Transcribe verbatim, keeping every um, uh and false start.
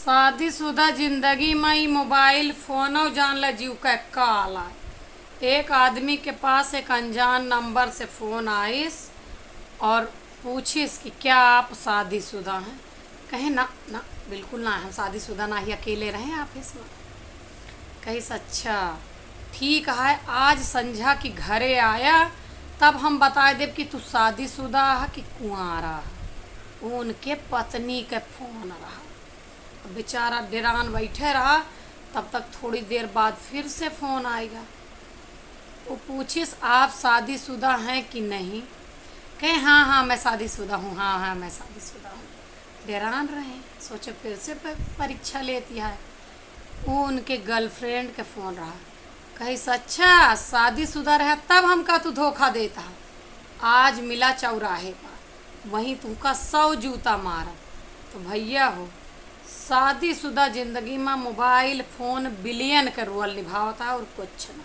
शादीशुदा जिंदगी मा ई मोबाइल फोनौ जान ला जीव का काल आए। एक आदमी के पास एक अनजान नंबर से फोन आइस और पूछिस कि क्या आप शादीशुदा हैं? कहे, "ना, ना, बिल्कुल ना, हम शादीशुदा ना ही, अकेले रहे ऑफिस मा।" कहिस, "अच्छा, ठीक है, आज संझा की घरे आया, तब हम बताए देब कि तू शादीशुदा है कि कुंवारा है।" उनके पत्नी के फोन रहा। अब बेचारा डेरान बैठे रहा। तब तक थोड़ी देर बाद फिर से फोन आएगा। वो पूछिस, "आप शादीशुदा हैं कि नहीं?" कहे, "हाँ, हाँ, मैं शादीशुदा हूँ, हाँ, हाँ, मैं शादीशुदा हूँ।" डेरान रहे, सोचे फिर से प-, परीक्षा लेती है। वो उनके गर्लफ्रेंड के फोन रहा। कहिस, "अच्छा, शादीशुदा रहे तब हमका तू धोखा देता है। आज मिला चौराहे पर, वहीं तुमका सौ जूता मारब।" तो भैया हो, शादीशुदा जिंदगी मा मोबाइल फोन बिलियन के रोल निभावता और कुछ ना।